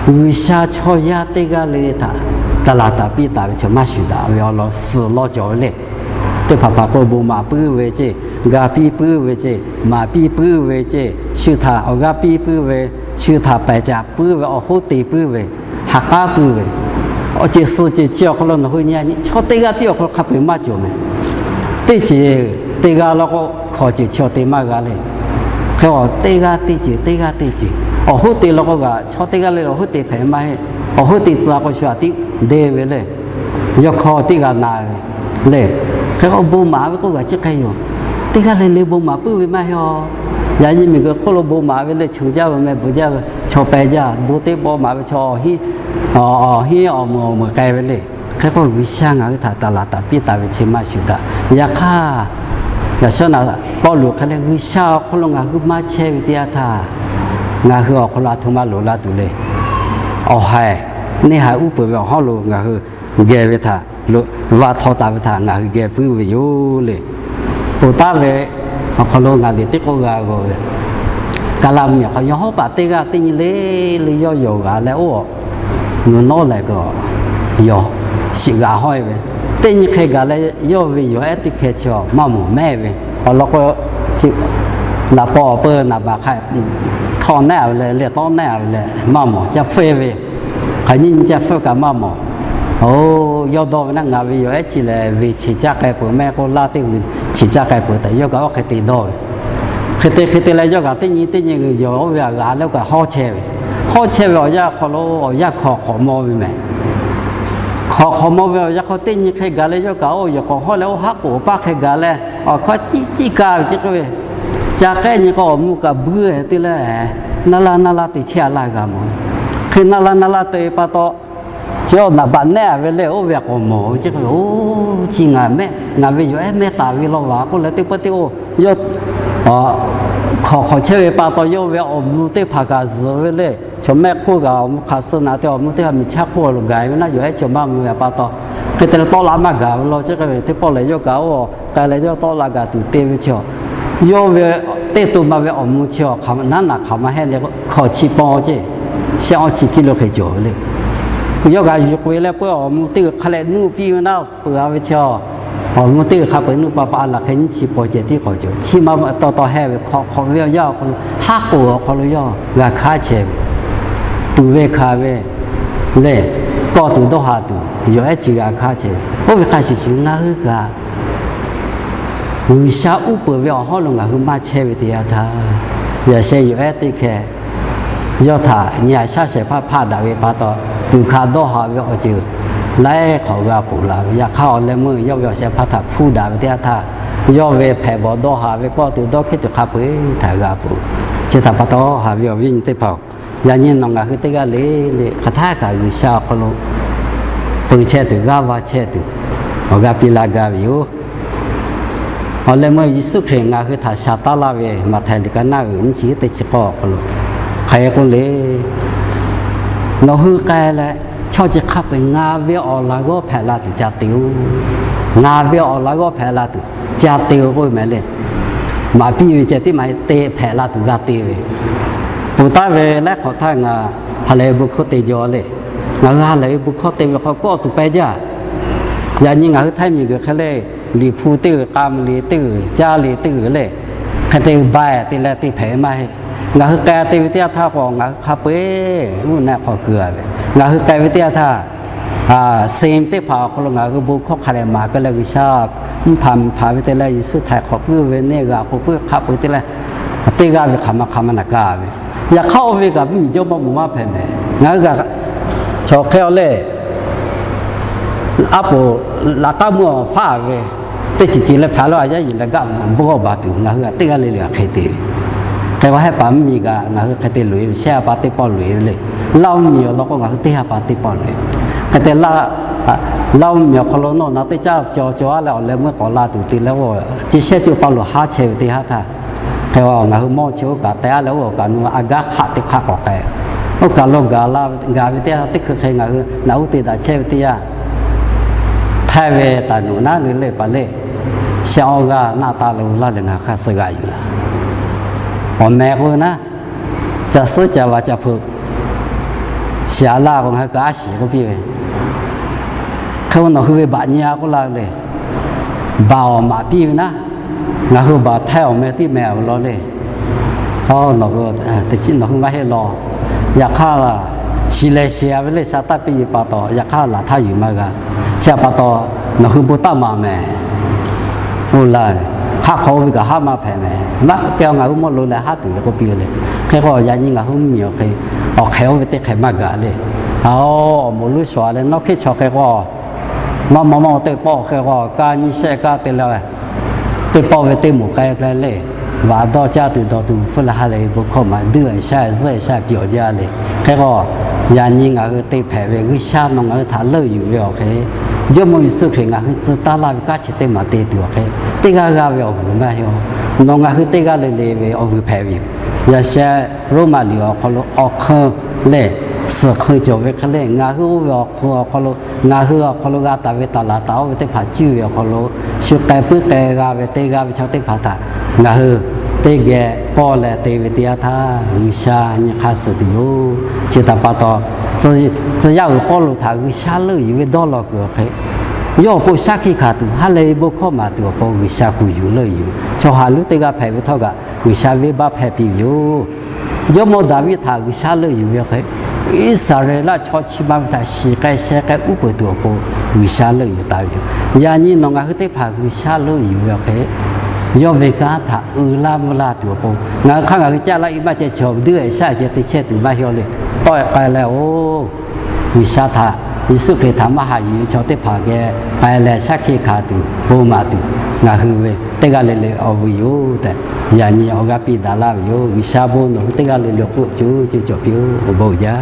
G'uiˬsha chaw yaˇ teˇ g'aˇ le le htaꞈ taˍ laˬ taˍ piˇ taˍ ve chaw maˇ shuˍ daꞈ ve awˬ lawn suhˍ law cawˬ ve le. Teˇ hpaˍ hpaˍ k'o bon maˍ puiˉ ve ceˇ, ga piˇ puiˉ ve ceˇ, maˍ piˇ puiˉ ve ceˇ, shu htaꞈ awˬ g'aˇ piˇ puiˉ ve, shu htaꞈ pehˬ caˍ puiˉ ve, awˬ hoˉ te puiˉ ve, ha k'aˉ puiˉ ve, Awˬ ceuˬ suh ceuˬ chi awˬ hk'aw lo nawˬ hui nyi nyi, chaw teˇ g'aˇ tiˉ awˬ hk'aw lo hk'a peu-eˬ maˇ cawˬ mehˍ. Teˇ ceuˬ teˇ g'aˇ law k'o, hkawꞈ ceuˬ chi awˬ te maˇ g'a le. Hk'e a teˇ g'aˇ teˇ ceuˬ, teˇ g'aˇ teˇ ceuˬ, awˬ hoˉ te law k'o g'a, chaw teˇ g'aˇ le awˬ hoˉ te hpehꞈ maˇ heˆ. Awˬ hoˉ te tcuh k'o shu aꞈ tiˉ deˇ ve le. Yawˇ hk'aw teˇ g'aˇ na ve le. Hk'e k'o bon maˍ ve k'oˆ g'a chi hk'e yoˬ. Teˇ g'aˇ le le bon maˍ puiˉ ve maˇ heˆ a. Yaꞈ nyi miˬguiˬ hk'oˆ lo bon maˍ ve le, cheuˬ jaˇ ve meh, bvuhˬ jaˇ ve, chaw peh jaˇ, bon teˇ pawˆ maˍ ve chaw, awˬ hinˉ awˬ meuˍ awˬ meuˍ k'ai ve le. Hk'e k'o G'uiˬsha ngaˬ hui htaꞈ taˍ laˬ taˍ piˇ taˍ ve chi maˇ shuˍ daꞈ. Yaꞈ hk'aˇ, yaꞈ shawˉ naꞈ Pawˇluꞈ hk'e leh G'uiˬsha awˬ hk'aw lo ngaˬ hui maˇ chehˇ ve teˇ yanˇ htaˇ, ngaˬ hui awˬ hk'aw lo aˬ htoꞈ ma loˍ la tuˬ le. Awˬ haiˬ, neˇ haiˬ uˉ peunˍ ve awˬ hawˉ lo ngaˬ hui geh ve htaꞈ, va htaw taˍ ve htaꞈ ngaˬ hui geh puiˉ ve yoˬ le. Ponˬ taˉ ve awˬ hk'aw lo ngaˬ liꞈ teˇ k'oˆ g'a g'aw ve, Kaˍlaˍ miˬ awˬ hk'aw yawˇ hawˉ paˍ teˇ g'aˇ teˇ nyi le le yawˇ yonˍ g'a leh oˇ, mvuhˬ nawˉ lehˬ kaꞈ yawˬ shiˍ g'a hawˉ e ve, teˇ nyi hk'e gaˬ leh yawˇ ve yawˬ ehˉ teˇ hkeh chi maˇ mawˬ mehˆ ve, awˬ lawn k'o, naˍ paw awˬ peu naˍ baˬ hk'a htawˇ neˉ a ve leh leh tawˉ neˉ a ve leh maˇ mawˬ, ca hpfuhˇ ve, hk'aˬ nyiˇ nyi ca hpfuhˇ kaꞈ maˇ mawˬ. Oˬ, yawˇ dawˇ ve naˉ, ngaˬ ve yawˬ ehˉ chi lehˬ ve chi caˇ k'ai peuˬ mehˆ k'oˆ laˇ, teˇ g'uiˬ chi caˇ k'ai peuˬ tehꞈ yawˇ kaꞈ oˇ hk'e te dawˇ ve. Hk'e te hk'e te leh yawˇ kaꞈ teˇ nyi teˇ nyi g'uiˬ yawˬ oˇ ve htaꞈ g'a leh oˇ kaꞈ hawˉ chehˇ ve. Hawˉ chehˇ ve awˬ yanˇ hk'aw lo awˬ yanˇ hkawꞈ hk'awꞈ maw ve mehˍ. Hkawꞈ hk'awꞈ maw ve awˬ yanˇ hk'aw teˇ nyi hk'e gaˬ leh yawˇ kaꞈ oˇ yawˬ k'awꞈ hawˉ leh oˇ haˉ k'oˍ paˇ hk'e gaˬ leh awˬ hkawˇ ciˇ ciˇ ka ve chi k'oˆ ve, ca k'ehˉ nyi k'o awˬ mvuh kaꞈ buiˇ e te leh, naˇ laˇ naˇ laˇ te chehˇ a laˇ g'a mawˬ. Hk'e naˇ laˇ naˇ laˇ te pa taw, chi awˬ naˍ baꞈ neˉ a ve leh oˇ ve k'awꞈ mawˬ ve chi k'oˆ ve, oˇ, chi ngaˬ mehˆ, ngaˬ ve yawˬ ehˉ mehˆ taˍ ve law vaˬ k'oˆ leh teˇ pawˆ teˇ oˇ yawˇ hkawꞈ hk'awꞈ chehˇ ve pa taw yawˇ ve awˬ mvuh teˇ hpaˍ kaꞈ zuhˬ ve le. Chaw mehˆ hk'oˆ kaꞈ awˬ mvuh hk'aˬ suh naꞈ te awˬ mvuh teˇ hpaˍ miˬ chaˇ hk'oˆ lo gaˬ ve naˉ, yawˬ ehˉ chi maˇ mvuh ve pa taw, hk'e te leh tawˆ la maˇ gaˬ ve law chi k'oˆ ve teˇ pawˆ lehˬ yawˇ kaꞈ oˇ k'ai leh yawˇ tawˆ la gaˬ tuˬ te ve chi, yawˇ ve teˇ to ma ve awˬ mvuh chi hk'aˬ naˉ naꞈ hk'aˬ ma hehˆ le, hkawꞈ chi paw ceˇ, shehˆ awˇ chi kiˇ lo hk'e cawˬ ve le. Yawˇ kaꞈ yuˬ k'oꞈ e leh peuˬ awˬ mvuh teˇ g'uiˬ hk'a leh nuˇ piˇ ve naˉ peuˬ a ve chi, awˬ mvuh teˇ g'uiˬ hk'a peu-eˬ nuˇ pa pa a laˬ hk'e nyiˇ chi paw ceh tiˉ k'awꞈ cawˬ. Chi ma taw taw hehˆ ve hkawꞈ hk'awꞈ ve awˬ yanˇ awˬ hk'aw lo haˉ k'oˍ awˬ hk'aw lo yawˇ g'a hkanˉ chehˇ ve, tuˍ ve hkanˍ ve lehˬ, kawˇ tuˬ dawˇ haˍ tuˬ yawˬ ehˉ chi g'a hkanˉ chehˇ ve. Oˇ ve hk'a shuˍ shuˍ ngaˬ hui kaꞈ G'uiˬsha uˉ peunˍ ve awˬ hawˉ lo ngaˬ hui maˇ chehˇ ve teˇ yanˇ htaˇ, yaꞈ sheh yawˬ ehˉ teˇ hkeh yawˇ htaꞈ nyi a shaˉ shehˍ hpaˇ hpaˆ daꞈ ve pa taw, tuˍ hkanˍ dawˇ haˍ ve awˬ ceuˬ laiˉ hk'awꞈ g'a ponˬ la ve. Yaꞈ hk'aˇ awˬ leh meuˇ yawˇ ve awˬ shehˍ hpaˇ htaꞈ hpuˇ daꞈ ve teˇ yanˇ htaˇ, yawˇ ve hpehꞈ bawˬ dawˇ haˍ ve kawˇ tuˬ dawˇ hkiˉ tuˬ hk'a peu-eˬ htaꞈ g'a ponˬ. Chi htaꞈ pa taw haꞈ ve awˬ viˉ nyi teˇ hpaˍ-oˬ, yaꞈ nyi nawˬ ngaˬ hui teˇ g'aˇ le le hk'aˬ htaˇ kaꞈ G'uiˬsha awˬ hk'aw lo peu chehˇ tuˬ, g'aˇ va chehˇ tuˬ, awˬ g'aˇ piˇ laˇ gaˇ ve yoˬ. Awˬ leh meuˇ Yeˍsuˆ Hkriꞈ ngaˬ hui htaꞈ shaˍ taˉ laˇ ve Maꞈhtehˍ liꞈ ka naˇ uiˍ nyiˇ chi teˇ chi k'awˇ awˬ hk'aw lo hk'aˬ hk'e k'oˆ le, nawˬ hui k'ai leh chaw chi hk'a peu-eˬ ngaˬ ve awˬ laꞈ g'awˇ hpehꞈ la tuˬ ca te-oˬ. Ngaˬ ve awˬ laꞈ g'awˇ hpehꞈ la tuˬ ca te-oˬ k'oˆ ve mehˍ le. Maꞈ piˇ ve ceh tiˉ maˇ heˆ, te hpehꞈ la tuˬ g'a te ve. Ponˬ taˉ ve laiˉ hk'awꞈ htaˇ ngaˬ ha lehˬ ve bon hkawˇ te jaw le. Ngaˬ hui ha lehˬ ve bon hkawˇ te ve hk'aw kawˆ tuˬ peh jaˇ. Yaꞈ nyi ngaˬ hui Htaiˇ miˬguiˬ hk'e le, liꞈ hpu teˇ g'uiˬ, k'a mvuh liꞈ teˇ g'uiˬ, caˇ liꞈ teˇ g'uiˬ le, hk'e te baˬ te leh te hpehꞈ maˇ heˆ. Ngaˬ hui k'ai te ve teˇ yanˇ htaˇ k'o ngaˬ hui hk'a peu-eˬ mvuhˇ naw hk'aw keu a ve. Ngaˬ hui k'ai ve teˇ yanˇ htaˇ, suh teˇ hpaˍ awˬ hk'aw lo ngaˬ hui bon hkawˇ hk'a dehꞈ maˍ keu leh G'uiˬsha mvuhˇ hpaˍ miˬ hpaˍ ve te leh Yeˍsuˆ htaiˍ hk'awꞈ puiˉ ve neˇ g'aꞈ k'oˍ puiˉ hk'a peu-eˬ te leh, teˇ g'aˇ ve hk'aˬ ma hk'aˬ ma naˬ kaˇ ve. Yaꞈ hk'aˇ oˇ ve kaꞈ mvuhˇmiˬ jawˇmawˇ mvuhˇ maˇ hpehꞈ mehˍ. Ngaˬ hui kaꞈ chaw hk'e a lehˬ, aˉ poˍ laꞈ k'aˉ meuˇ awˬ faˉ ve teˇ ceuˬ ceuˬ leh hpaˍ lo a yaˇ yuˬ leh gaˆ bvuhˇ g'awˇ baˬ tuˬ ngaˬ hui kaꞈ teˇ g'aˇ le le hk'e te ve. Hk'e k'o hehˆ paˍ mvuhˇmiˬ kaꞈ ngaˬ hui hk'e te loꞈ e ve, shehˆ ha pa teˇ pawˆ loꞈ e ve le. Laˇ mvuhˇmiˬ awˬ lawn k'o ngaˬ hui teˇ ha pa teˇ pawˆ loꞈ e. Hk'e te laˇ, Laˇ mvuhˇmiˬ awˬ hk'aw lo nawˬ na teˇ caˇ cawˬ cawˬ a leh awˬ leh meuˇ k'awꞈ la tuˬ te leh oˇ, chi shehˆ ceuˬ pa loˬ haˉ chehˇ ve teˇ haˉ htaˇ, hk'e ngaˬ hui mawˇ chi oˇ kaꞈ te a leh oˇ kaꞈ nu a gaˇ hk'aˆ teˇ hk'aˆ k'awꞈ k'ai. Oˇ kaˬ lo gaˬ la gaˬ ve teˇ hkui hk'e ngaˬ hui naꞈ uˉ te daꞈ chehˇ ve teˇ yanˇ, Htaiˇ ve taˍ nuˬ naˉ le le paˍ le, shehˆ awˇ g'aˇ naˆ taˇ lo laˇ leh ngaˬ hui hk'a suh g'a yuˬ laˇ. Awˬ meh k'o naˉ, ca suhˉ ca va ca hpu shiˍ a laˇ k'o ngaˬ hui kaꞈ a shiˍ k'oˆ piˇ ve, hk'e k'o nawˬ hui ve baꞈ nyi a k'oˆ laˇ ve le. Baꞈ awˬ maꞈ piˇ ve naˉ, ngaˬ hui baꞈ Htaiˇ awˬ meh tiˉ meh a ve law le. Nawˬ hui, nawˬ hui maˇ heˆ law. Yaꞈ hk'aˇ, Shiˍ lehˬ shiˍ-a ve le, sha taˇ piˇ ve pa taw, yaꞈ hk'aˇ laˬ htaˇ yuˬ maˇ g'a. Chi htaꞈ pa taw, nawˬ hui bon taˇ maˍ mehˍ. Oˇ laˇ, hk'aˆ hk'aw oˇ ve kaꞈ haˉ maˇ hpehꞈ mehˍ. Maˇ k'oˆ kehˬ, ngaˬ hui mawˇ lo leh haˉ tuˬ ve k'oˆ piˇ ve le. Hk'e k'o, yaꞈ nyi ngaˬ hui mvuhˇmiˬ awˬ hk'e, awˬ hk'ehꞈ oˇ ve teˇ hk'ehꞈ maˇ gaˬ le. Aˬ, awˬ moˍ lonˉ shawˍ leh nawˉ hk'eˇ chaw hk'e k'o, maˇ maw maˇ teˇ pawˆ hk'e k'o, kaˇ nyiˇ shehˆ kaˇ te leh, teˇ pawˆ ve teˇ moˍ k'ai leh le, vaꞈ dawˇ caˇ tuˬ dawˬ tuˬ hpfuhˇ leh ha lehˬ ve bon hkawˇ maˍ duiˆ-a shaˉ zuhˆ-e shaˉ pyawˬ jaˇ le. Hk'e k'o, yaꞈ nyi ngaˬ hui te hpehꞈ ve G'uiˬsha nawˬ ngaˬ hui htaꞈ leuˆ yuˬ ve awˬ hk'e, Jawˇmawˇ Yeˍsuˆ Hkriꞈ ngaˬ hui tcuh taˉ laˇ ve kanˉ chi teˇ maˬ te tuˬ awˬ hk'e, teˇ g'aˇ g'aˇ ve awˬ vuiˬ maˇ heˆ-oˬ. Nawˬ ngaˬ hui teˇ g'aˇ le le ve awˬ vuiˬ hpehꞈ ve yoˬ. Yaꞈ sheh, Roˉmaꞈ liꞈ awˬ hk'aw lo awˬ hk'eun lehˬ, suhˍ hk'eun cawˬ ve hk'e le, ngaˬ hui oˇ ve awˬ hk'eun awˬ hk'aw lo, ngaˬ hui awˬ hk'aw lo g'a taˍ ve taˍ laˬ taˍ oˇ ve teˇ hpaˍ cuˇ ve awˬ hk'aw lo, shu k'ai puiˉ k'ai g'a ve teˇ g'aˇ ve chaw teˇ hpaˍ htaꞈ ngaˬ hui teˇ geh pawˇ leh te ve teˇ yanˇ htaˇ, G'uiˬsha nyi hk'aˇ suh tuˬ yoˬ. Chi htaꞈ pa taw, tcuh yaˇ uiˍ Pawˇluꞈ htaꞈ G'uiˬsha leuˆ yuˬ ve dawˇ law kuiˬ awˬ hk'e, yawˇ awˬ pon shaˉ hkiˆ hkanˍ tuˬ, ha lehˬ ve bon hkawˇ maˍ tuˬ awˬ pon G'uiˬsha kuˬ yuˬ leuˆ yuˬ. Chaw haˍ lonˉ teˇ g'aˇ hpehꞈ ve htawˇ kaꞈ, G'uiˬsha venˇbaˆ hpehˇ piˇ ve yoˬ. Jawˇmawˇ Daˍviˆ htaꞈ G'uiˬsha leuˆ yuˬ ve awˬ hk'e, Iˉsaˍreˍlaˆ chaw chi ma ve htaꞈ shiˍ k'ai sheh k'ai uˉ peunˍ tuˬ awˬ pon G'uiˬsha leuˆ yuˬ taˍ ve yoˬ. Yaꞈ nyi nawˬ ngaˬ hui teˇ hpaˍ G'uiˬsha leuˆ yuˬ ve awˬ hk'e, yawˇ ve kanˉ htaꞈ uiˍ laˇ mvuh laˇ tuˬ awˬ pon, ngaˬ hui hk'aˇ ngaˬ hui caˇ laˇ-e maˇ ceh chaw duiˆ-e shaˉ ceh te chehˇ tuˬ maˇ heˆ-oˬ le. Tawˆ-e k'ai leh-oˬ, G'uiˬsha htaꞈ, Yeˍsuˆ Hkriꞈ htaꞈ maˇ haꞈ yuˬ ve chaw teˇ hpaˍ geh k'ai leh shaˉ hkiˆ hkanˍ tuˬ, bon maˍ tuˬ, ngaˬ hui ve teˇ g'aˇ le le awˬ vuiˬ yoˬ tehꞈ, yaꞈ nyi awˬ g'aˇ piˇ daꞈ laˇ ve yoˬ. G'uiˬsha bon nawˬ hui teˇ g'aˇ le le awˬ hk'oˆ lo co co cawˬ piˇ-oˬ. Awˬ bon uiˍ jaˇ.